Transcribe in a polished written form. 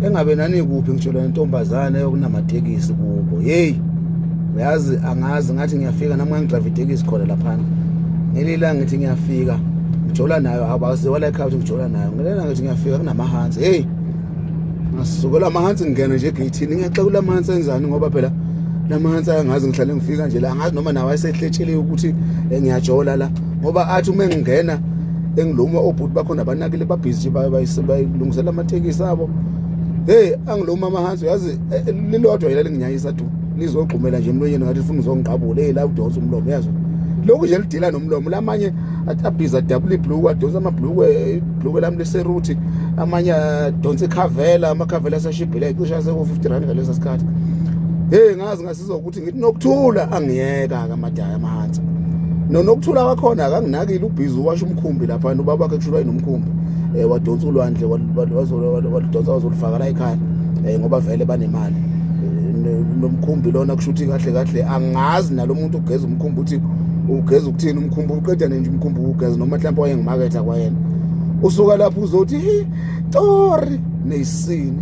Engabe nani kuphi ngisho le ntombazane yokunamatekisi kubo. Hey, uyazi angazi ngathi ngiyafika nami ngangidrive itekisi khona laphana. Ngelila ngithi ngiyafika ngijola nayo abaziwa la ekhaya ukuthi ngijola nayo. Ngelila ngithi ngiyafika kunamahansi. Hey, ngasukela amahansi ngingena nje egeyithini ngiyaxa kula mahansi enzani ngoba phela la mahansi ayangazi ngihlale ngifika nje la angazi noma nawo ayesehletshelile ukuthi eh, ngiyajola la ngoba athi uma ngingena engiluma obhuti bakhona banakile babhizi nje bayilungisela amatekisi abo. Hey, angiluma amahansi uyazi eh, eh, lilodwa yena linginyanyisa du lizogxumela nje emlonyeni ngathi lifuna uzongiqabula. Hey, la udonsa umlomo yazo lokhu nje lidila nomlomo lamanye abhizi adabula ibhluku adonsa amabhluku ibhluku lami liseruthi amanye adonsa ikhavela amakhavela asashibhile cishe aseko-50 rand ngalesa sikhathi. Hey, ngazi ngasizwa ukuthi ngithi nokuthula angiyeka-ke amadaya amahansi nonokuthula wakhona akanginakile ubhizi uwasha umkhumbi lapha ubaba wakhe kushulwa inomkhumbi um wadonsa ulwandle waludonsa wazolufaka la ekhaya um ngoba vele banemali nomkhumbi lona kusho ukuthi kahle kahle angazi nalo muntu ugeza umkhumbi uthi ugeza ukuthini umkhumbi uqeda nje umkhumbi ugeza noma mhlawumbe wayengimaketha kwayena usuka lapho uzothi tori nesini.